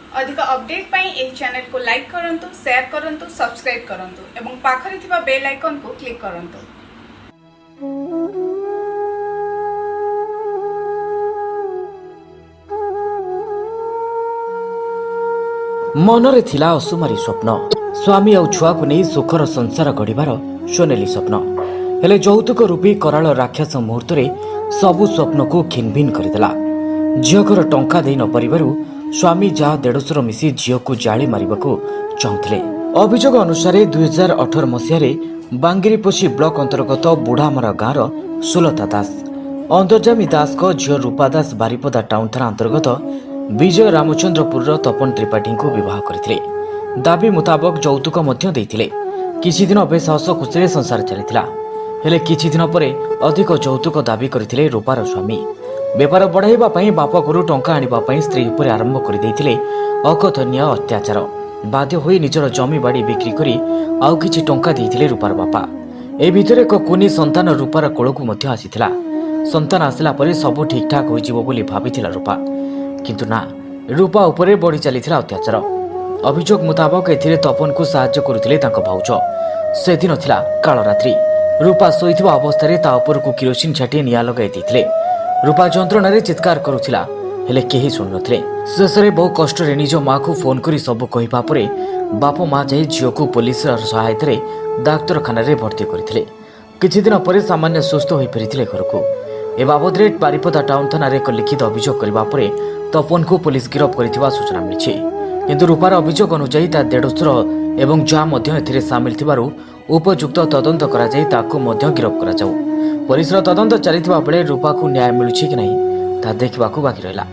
ଅଧିକ ଅପଡେଟ୍ ପାଇଁ ଏହି ଚ୍ୟାନେଲକୁ ଲାଇକ୍ କରନ୍ତୁ, ସେୟାର କରନ୍ତୁ, ସବସ୍କ୍ରାଇବ୍ କରନ୍ତୁ ଏବଂ ପାଖରେ ଥିବା ବେଲ୍ ଆଇକନ୍କୁ କ୍ଲିକ୍ କରନ୍ତୁ। ମନରେ ଥିଲା ଅସୁମାରୀ ସ୍ୱପ୍ନ, ସ୍ୱାମୀ ଆଉ ଛୁଆକୁ ନେଇ ସୁଖର ସଂସାର ଗଢ଼ିବାର ସୋନେଲି ସ୍ୱପ୍ନ। ହେଲେ ଯୌତୁକ ରୂପୀ କରାଳ ରାକ୍ଷସ ମୁହୂର୍ତ୍ତରେ ସବୁ ସ୍ୱପ୍ନକୁ ଖିନଭିନ କରିଦେଲା। ଝିଅ ଘର ଟଙ୍କା ଦେଇ ନପାରିବାରୁ ସ୍ୱାମୀ ଯାହା ଦେଢ଼ଶୁର ମିଶି ଝିଅକୁ ଜାଳି ମାରିବାକୁ ଚାହୁଁଥିଲେ। ଅଭିଯୋଗ ଅନୁସାରେ 2018 ମସିହାରେ ବାଙ୍ଗିରିପୋଷି ବ୍ଲକ ଅନ୍ତର୍ଗତ ବୁଢ଼ାମରା ଗାଁର ସୁଲତା ଦାସ, ଅନ୍ତର୍ଜାମୀ ଦାସଙ୍କ ଝିଅ ରୂପା ଦାସ ବାରିପଦା ଟାଉନ ଥାନା ଅନ୍ତର୍ଗତ ବିଜୟ ରାମଚନ୍ଦ୍ରପୁରର ତପନ ତ୍ରିପାଠୀଙ୍କୁ ବିବାହ କରିଥିଲେ। ଦାବି ମୁତାବକ ଯୌତୁକ ମଧ୍ୟ ଦେଇଥିଲେ। କିଛିଦିନ ବେଶ ହସ ଖୁସିରେ ସଂସାର ଚାଲିଥିଲା। ହେଲେ କିଛିଦିନ ପରେ ଅଧିକ ଯୌତୁକ ଦାବି କରିଥିଲେ ରୂପାର ସ୍ୱାମୀ। ବେପାର ବଢ଼ାଇବା ପାଇଁ ବାପ ଘରୁ ଟଙ୍କା ଆଣିବା ପାଇଁ ସ୍ତ୍ରୀ ଉପରେ ଆରମ୍ଭ କରିଦେଇଥିଲେ ଅକଥନୀୟ ଅତ୍ୟାଚାର। ବାଧ୍ୟ ହୋଇ ନିଜର ଜମି ବାଡ଼ି ବିକ୍ରି କରି ଆଉ କିଛି ଟଙ୍କା ଦେଇଥିଲେ ରୂପାର ବାପା। ଏ ଭିତରେ ଏକ କୁନି ସନ୍ତାନ ରୂପାର କୋଳକୁ ମଧ୍ୟ ଆସିଥିଲା। ସନ୍ତାନ ଆସିଲା ପରେ ସବୁ ଠିକ୍ଠାକ୍ ହୋଇଯିବ ବୋଲି ଭାବିଥିଲା ରୂପା, କିନ୍ତୁ ନା, ରୂପା ଉପରେ ବଢ଼ି ଚାଲିଥିଲା ଅତ୍ୟାଚାର। ଅଭିଯୋଗ ମୁତାବକ ଏଥିରେ ତପନକୁ ସାହାଯ୍ୟ କରୁଥିଲେ ତାଙ୍କ ଭାଉଜ। ସେଦିନ ଥିଲା କାଳରାତ୍ରି। ରୂପା ଶୋଇଥିବା ଅବସ୍ଥାରେ ତା ଉପରକୁ କିରୋସିନ ଛାଟି ନିଆଁ ଲଗାଇ ଦେଇଥିଲେ। ରୂପା ଯନ୍ତ୍ରଣାରେ ଚିତ୍କାର କରୁଥିଲା, ହେଲେ କେହି ଶୁଣୁନଥିଲେ। ଶେଷରେ ବହୁ କଷ୍ଟରେ ନିଜ ମାକୁ ଫୋନ୍ କରି ସବୁ କହିବା ପରେ ବାପ ମା ଯାଇ ଝିଅକୁ ପୋଲିସର ସହାୟତାରେ ଡାକ୍ତରଖାନାରେ ଭର୍ତ୍ତି କରିଥିଲେ। କିଛିଦିନ ପରେ ସାମାନ୍ୟ ସୁସ୍ଥ ହୋଇ ଫେରିଥିଲେ ଘରକୁ। ଏ ବାବଦରେ ବାରିପଦା ଟାଉନ ଥାନାରେ ଏକ ଲିଖିତ ଅଭିଯୋଗ କରିବା ପରେ ତପନକୁ ପୋଲିସ ଗିରଫ କରିଥିବା ସୂଚନା ମିଳିଛି। କିନ୍ତୁ ରୂପାର ଅଭିଯୋଗ ଅନୁଯାୟୀ ତା ଦେଢ଼ଶୁର ଏବଂ ଯାଆ ମଧ୍ୟ ଏଥିରେ ସାମିଲ ଥିବାରୁ ଉପଯୁକ୍ତ ତଦନ୍ତ କରାଯାଇ ତାକୁ ମଧ୍ୟ ଗିରଫ କରାଯାଉ। ପୋଲିସର ତଦନ୍ତ ଚାଲିଥିବା ବେଳେ ରୂପାକୁ ନ୍ୟାୟ ମିଳୁଛି କି ନାହିଁ ତାହା ଦେଖିବାକୁ ବାକି ରହିଲା।